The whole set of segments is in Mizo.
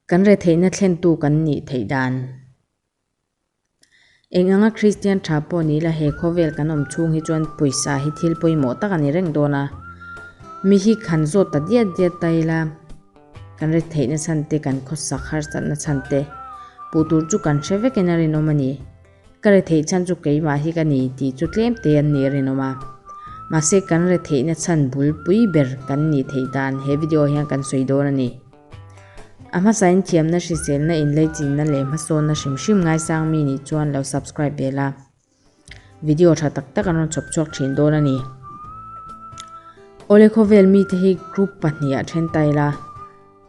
Kan retheihna thlentu kan nih theih dan. Eng anga Kristian tha pawh ni ila he khawvel kan awm chhung hi chuan pawisa hi thil pawimawh tak a ni reng dawn a. Mi hi khan zawt ta diat diat ta ila kan retheihna chhan te kan khawsak harsatna chhan te puh tur chu kan hre vekin a rinawm a ni. Ka retheih chhan chu keimah hi ka ni tih chu tlem te an nih a rinawm a. Mahse kan retheihna chhan bulpui ber kan nih theih dan he video hian kan sawi dawn a ni. A hmasain thiamna hriselna inleichinna leh hmasawnna hrim hrim ngaisang mi nih chuan lo subscribe ve la. Video tha tak tak an rawn chhawp chhuak thin dawn a ni. Awle khawvel mite hi group pahniha then ta ila.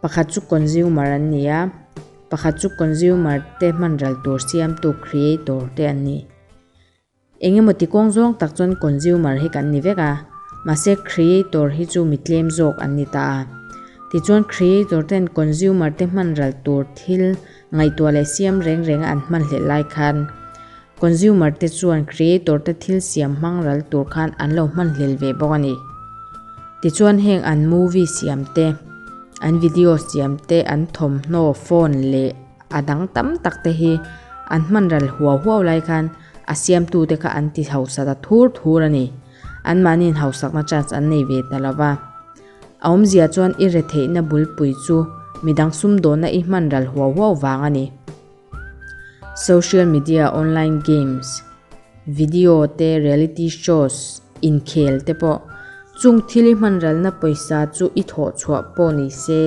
Pakhat chu consumer an ni a, pakhat chu consumer te hmanral tur siamtu creator te an ni. Eng emaw ti kawng zawng tak chuan consumer hi kan ni vek a, mahse creator hi chu mi tlem zawk an ni ta a. Tichuan creator ten consumer te hmanral tur thil ngaihtuah leh siam reng renga an hmanhlelh lai khan consumer te chuan creator te thil siam hmang ral tur khan an lo hmanhlel ve bawk a ni. Tichuan heng an movie siam te, an video siam te, an thawmhnaw, phone leh a dang tam tak te hi an hman ral huau huau lai khan a siamtute kha an ti hausa ta thur thur a ni. Anmahniin hausakna chance an nei ve ta lo va. A awmzia chuan i retheihna bulpui chu midang sumdawnna i hman ral huau huau vang a ni. Social media, online games, video te, reality shows, inkhel te pawh chung thil i hman ralna pawisa chu i thawh chhuah pawh ni se,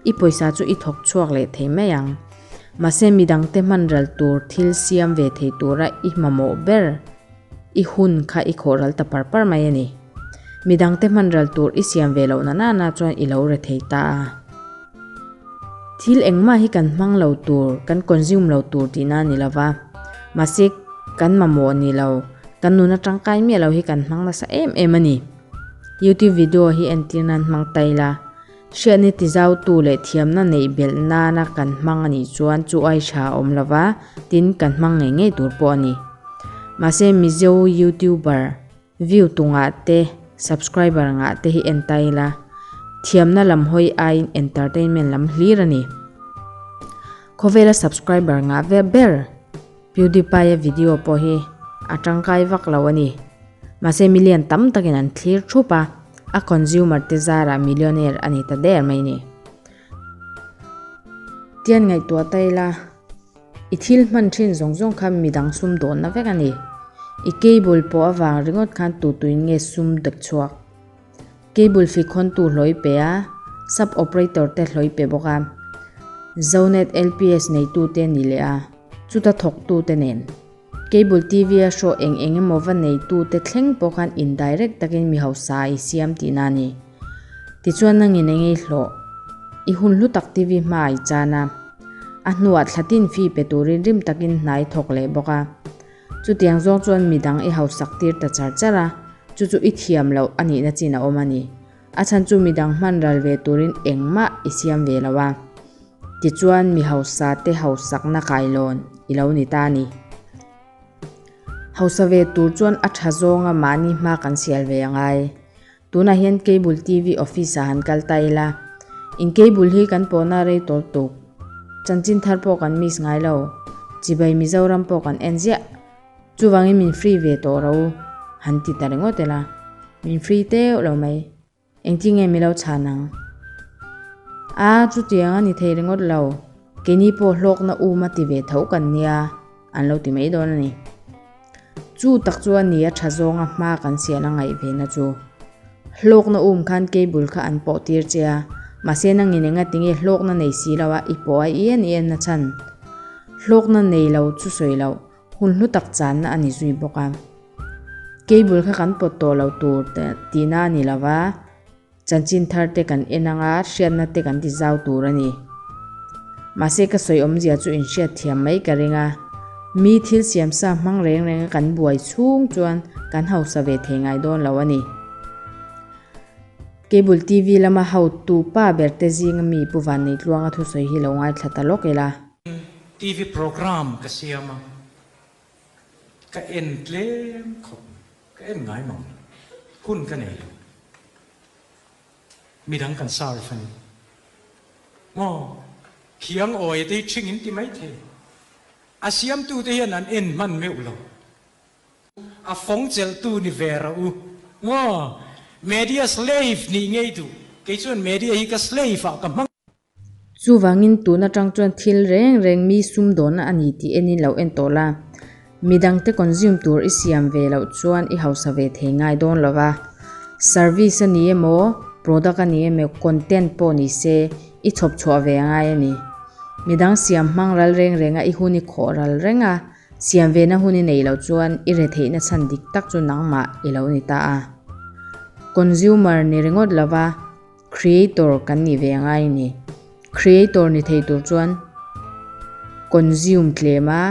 i pawisa chu i thawk chhuak leh thei mai ang. Mahse midangte hman ral tur thil siam ve thei tura i hmamawh ber i hun kha i khawh ral ta par par mai a ni. Midangte hman ral tur i siam ve loh na nana chuan i lo re thei ta a. Thil engmah hi kan hmang lo tur, kan consume lo tur tihna a ni lo va. Mahse kan mamawh ni lo, kan nuna tangkai miah lo hi kan hmang nasa em em a ni. Youtube video hi entir nan hmang ta ila. Hriatna tizautu leh thiamna neih belh nana kan hmang a nih chuan chu ai tha a awm lo va, tin kan hmang ngei ngei tur pawh a ni. Mahse Mizo YouTuber view tu ngah te, subscriber ngah te hi en ta ila, thiamna lam hawi aiin entertainment lam hlir a ni. Khawvela subscriber ngah ve ber PewDiePie-a video pawh hi a tangkai vak lo a ni. Mahse million tam takin an thlir thup a, a consumer te zarah millionaire a ni ta der mai ni. Tian ngaihtuah ta ila, i thil hman thin zawng zawng kha midang sum dawnna vek a ni. I cable pawh avang ringawt khan tutuin nge sum dek chhuak. Cable fikhawntu hlawi pe a, sub operator te hlawi pe bawk a, Zonet LPS neitute ni leh a, chuta thawktute nen. Cable TV a hrawh eng eng emaw va neitute thleng pawh khan indirect takin mi hausa i siam tihna a ni. Tichuan nangin eng ei hlawh? I hun hlu tak TV hma i chan a, a hnuah thlatin fee pe turin rim takin hna i thawk leh bawk a. Chutiang zawng chuan midang i hausak tir ta char char a, chu chu i thiam loh a nihna chin a awm a ni. A chhan chu midang hman ral ve turin engmah i siam ve lo a. Tichuan mi hausa te hausakna kailawn i lo ni ta a ni. Hausa ve tur chuan a tha zawnga mahni hma kan sial ve a ngai. Tunah hian Cable TV office ah han kal ta ila, in cable hi kan pawhna rei tawl tuk. Chanchin thar pawh kan miss ngai lo. Chibai Mizoram pawh kan en ziah. Chuvangin min free ve tawh ro han ti ta ringawt ila. Min free teuh lo mai. Engtin nge mi lo chhan ang? A, chutiang a ni thei ringawt lo. Keini pawh hlawkna um a ti ve tho kan nia, an lo ti mai dawn a ni. Chu tak chu a ni a tha zawnga hma kan sial a ngaih ve na chu. Hlawkna um khan cable kha an pawh tir che a, mahse nangin enga tinge hlawkna nei si lo a i pawh a i en i en na chhan. Hlawkna nei lo chu sawi loh, hun hlu tak channa a ni zui bawk a. Cable kha kan pawt tawh lo tur tihna a ni lo va, Chanchin thar te kan en anga hriatna te kan ti zau tur a ni. Mahse ka sawi awmzia chu inhriat thiam mai ka ring a, mi thil siamsa hmang reng renga kan buai chhung chuan kan hausa ve thei ngai dawn lo a ni. Cable TV lama hotu pa ber te zinga mi Pu Vannei Tluanga thusawi hi lo ngaithla ta lawk ila. TV program ka siam a, ka en tlem khawp mai. Ka en ngai mang lo. Hun ka nei lo. Midang kan serve a ni. Maw? Khiang awi te hi ṭhing in ti maithei. A siamtute hian an en hman meuh lo. A fawng chelhtu ni ve rawh u. Maw? Media slave nih ngei duh. Kei chuan media hi ka slave ah ka hmang. Chuvangin tun atang chuan thil reng reng mi sumdawnna a ni tih enin lo en tawh la. Midangte consume tur i siam ve loh chuan i hausa ve thei ngai dawn lo va. Service a ni emaw, product a ni emaw, content pawh ni se i chhawp chhuah ve a ngai a ni. Midang siam hmang ral reng renga i hun i khawh ral reng a, Siam vena hun i neih loh chuan i retheihna chhan dik tak chu nangmah i lo ni ta a. Consumer ni ringawt lova creator kan nih ve angai a ni. Creator ni thei tur chuan consume tlem a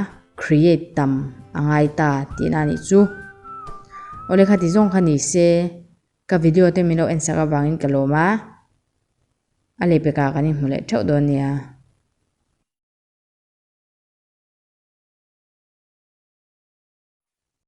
create tam a ngai ta tihna a nih chu. Awle khati zawng kha ni se ka video te min lo en sak avangin ka lawm a, a lehpekah kan inhmu leh theuh dawn nia.